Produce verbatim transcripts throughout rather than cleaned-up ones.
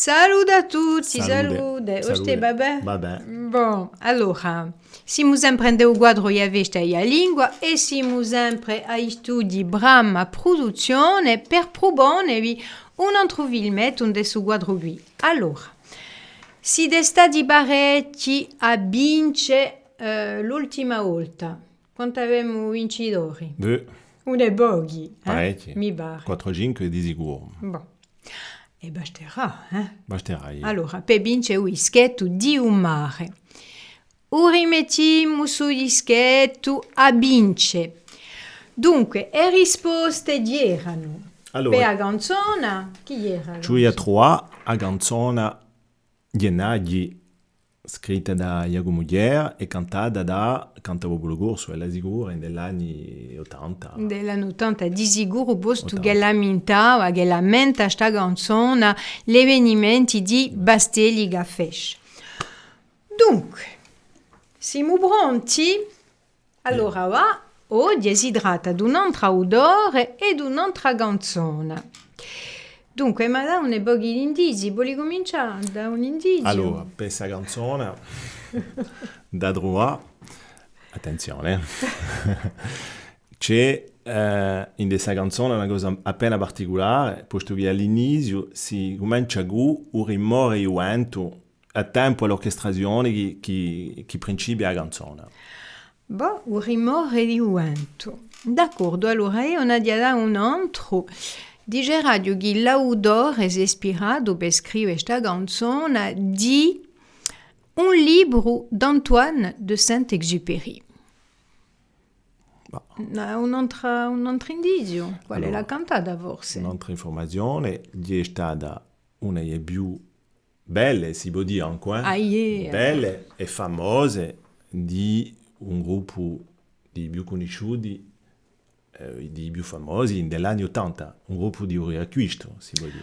Salute à tutti, salute. Salute. Salute. Ùn stai, va bè? Va bè. Bon, allora, simu sempre in u quadru di a festa di a lingua è simu sempre à i studii Brama Pruduzzione per pruponevi un antru filmettu in stu quadru quì. Allora, site stati parechji à vince, eh, l'ultima volta. Quantu avemu vincidori? Bè. Uni pochi, eh? Parechji. Mi pare. Quattru, cinque di sicuru. Bon. È basterà, eh? Basterà, iè. Allora, per vince u dischettu di u mare. U rimettimu stu dischettu à vince. Dunque, e risposte chì eranu? Allora, per a canzona, chì eranu? Ci vulia à truvà a canzona Ghjennaghji, scritta da Ghjacumu Thiers è cantata da Canta u Populu Corsu, bella sicura, in l'anni ottanta. In l'anni ottanta, di sicuru, postu ch'ella mintava, ch'ella menta sta canzona, l'evenimenti di Bastelli Cafèscia. Dunque, simu pronti? Allora, và, oghje si tratta d'un antru autore è d'un'antra canzona. Dunque, m'hà da dà un pocu d'indizii, voli cumincià à dà un indiziu? Allora, per sta canzona, da truvà, attenzione, eh. Ci hè, eh, in sta canzona una cosa appena particulare, postu chì à l'iniziu si cumencia cù u rimore di u ventu, à tempu à l'orchestrazione chì, chì, chì principia a canzona. Bò, u rimore di u ventu. D'accordu, allora eiu n'aghju da dà un antru. Diceraghju chì l'autore s'hè ispiratu per scrive sta canzona di un libru d'Antoine de Saint-Exupéry. Bò. Un antru, un antru indiziu? Quale hè? Allora, l'hà cantata forse? Un'antra infurmazione, hè stata una di e più belle, si pò dì ancu, eh? Ah, iè, eh. Belle è famose di un gruppu di i più cunnisciuti, eh, di i più famosi, in l'anni ottanta, un gruppu di u Riacquistu, si pò dì.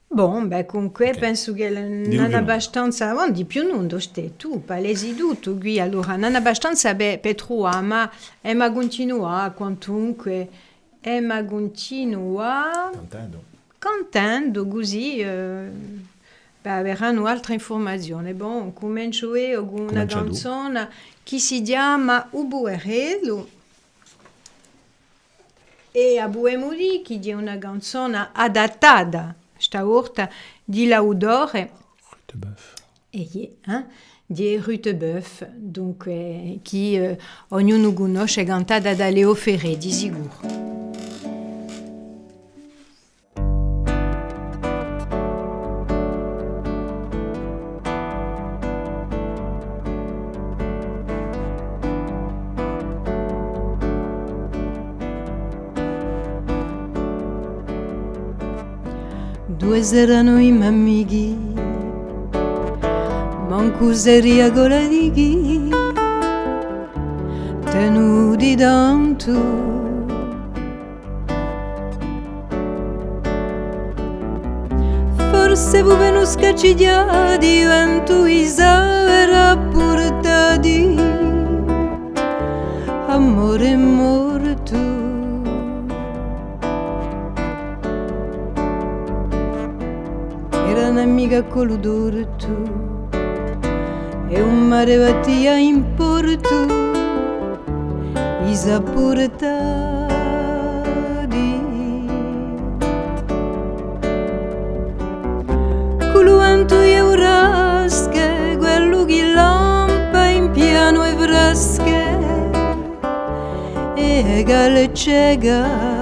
Bon, bè, cunque, ok, pensu chì l-, n'hà abbastanza, bon, di più ùn dò stè, tù, palesi tuttu quì, allora, n'hà abbastanza per, per truvà, ma, eh, ma cuntinuà, quantunque, È ma cuntinua cantendu. Cantendu, cusì, eh, bè, averanu altre infurmazione. Bon, cumenciu eiu cù una canzona chì si chjama U Puerellu. È a pudemu dì chì hè una canzona adattata, sta volta, di l'autore. Rutebeuf. È iè, eh? Di Rutebeuf, dunque, chì, eh, ognunu cunnosce, cantata da Léo Ferré, di sicuru. Dui seranu i m'amichi, mancu seria cola di chì, tenuti tantu. Forse fu bè scaccighjati, u ventu i s'averà purtati, amore mortu. Era un'amica cù lu tortu, è u mare battia in portu, i s'hà purtati. Cù lu ventu è u rasche, quellu chì lampa in pianu e frasche, è cale ceca.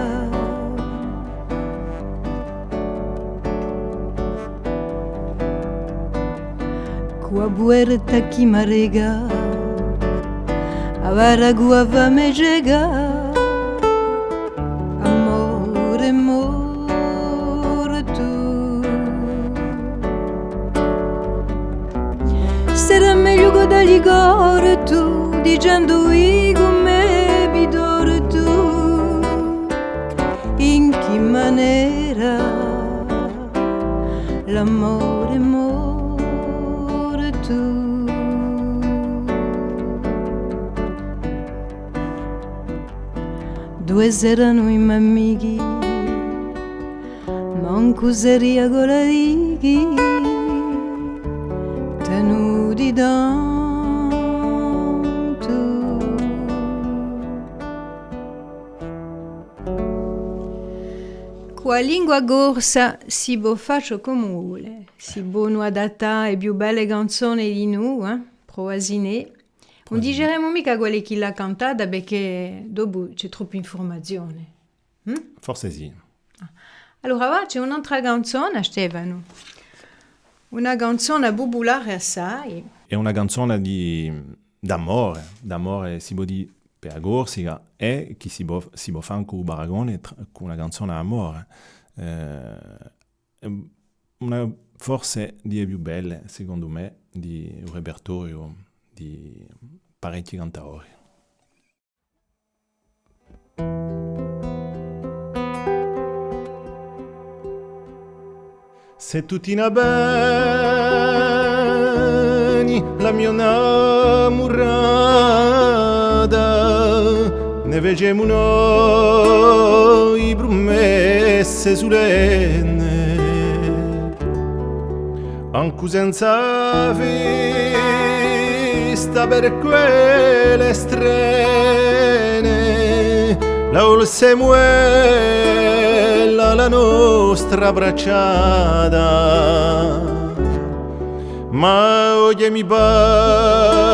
Cù a puerta chì m'arreca, a vara cù a fame ceca, amore mortu. Sarà megliu codali cortu, dicendu i cum'è vi tortu, in chì manera l'amore mortu. Dui seranu i m'amichi, mancu seria cola di chì, A lingua corsa si pò fà ciò ch'omu vole, si ponu adattà e più belle canzone dinù, eh? Prova si nè. Ùn diceremu micca quale hè chì l'hà cantata, perchè dopu ci hè troppa infurmazione. Hm? Forse sì. Ah. Allora, và, ci hè un'altra canzona, Stefanu. Una canzona pupulare assai. Hè una canzona di, d'amore, d'amore, si pò dì, per a Corsica, è chì si pò, si pò fà ancu u paragone tra, cù una canzona d'amore. Eh, ehm, una, forse di e più belle, secondu mè, di u repertoriu di parechji cantadori. Sè tù ti n'avveni, la mio innamurata, ne facemu noi prumesse sulenne. Ancu senza festa per quelle strene, la volsemu ella la nostra bracciata. Ma oghje mi pare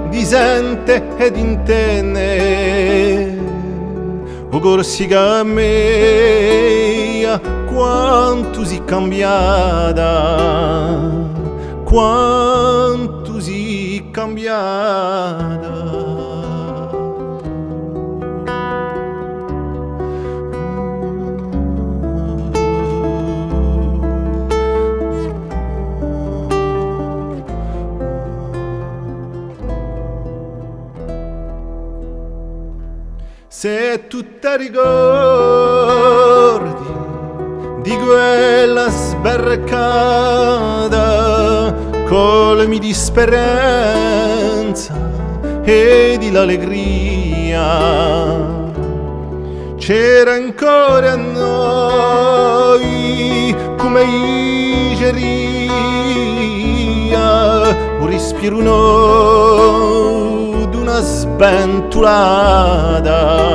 di sente è d'intende, o Corsica mea, quantu sì cambiata, quantu sì cambiata. Sè tù t'arricordi di quella sbarcata, colmi di speranza è di l'allegria. C'era ancora noi, cum'è diceria, u rispiru novu d'una sventulata.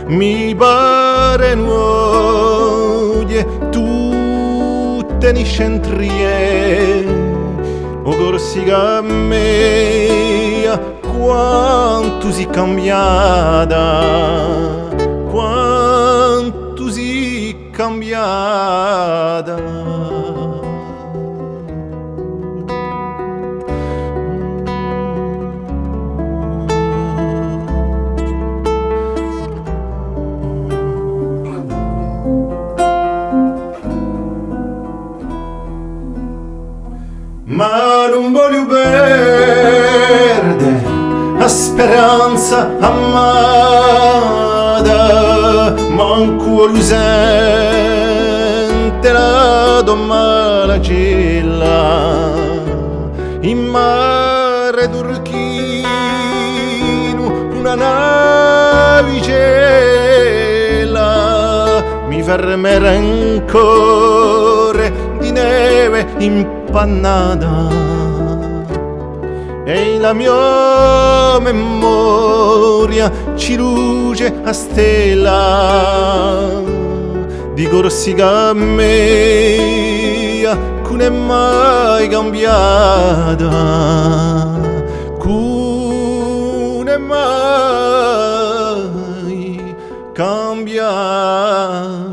Mi parenu oghje tutte niscentrie, o Corsica mea, quantu sì cambiata, quantu sì cambiata. Ma ùn vogliu perde a speranza amata, mancu vogliu sente la to mala cella. In mare turchinu una navicella, mi fermerà ancora di neve impannata. È in la mio memoria ci luce a stella di Corsica mea, ch'ùn hè mai cambiata, ch'ùn hè mai cambiata.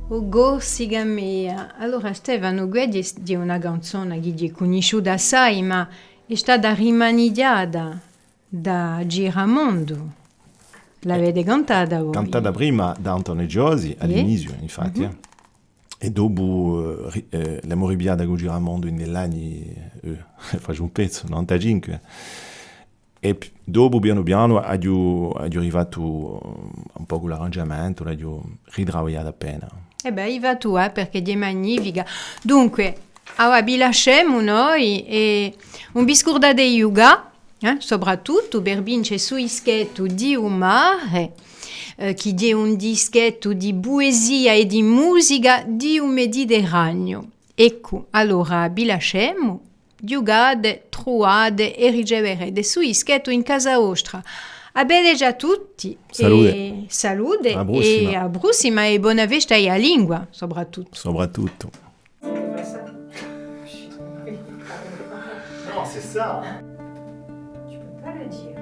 O Corsica mea. Allora, Stefanu, quella hè, hè una canzona chì hè cunnisciuta assai, ma hè stata rimanighjata da Giramondu. L'avete cantata voi? Cantata prima da Antone Giosi, à l'iniziu, infatti, eh. È dopu, eh, ri-, eh, l'emu ripigliata cù Giramondu in l'anni, eh, facciu un pezzu, novantacinque. È pi-, dopu, pianu pianu, aghju, aghju rifattu un pocu l'arrangiamentu, l'aghju ritravagliata appena. È bè, hai fattu, eh, perchè hè magnifica. Dunque, Avà vi lascemu noi è ùn vi scurdate di ghjucà, eh, soprattuttu per vince stu dischettu di u mare, eh, chì hè un dischettu di puesia è di musica di u Mediterraniu. Eccu, allora vi lascemu, ghjucate, truvate è riceverete stu dischettu in casa vostra. À vedeci à tutti. Salute. È salute. À a prossima. È à a prossima è bona festa à a lingua, soprattuttu. Soprattuttu. Non, c'est ça. Tu peux pas le dire.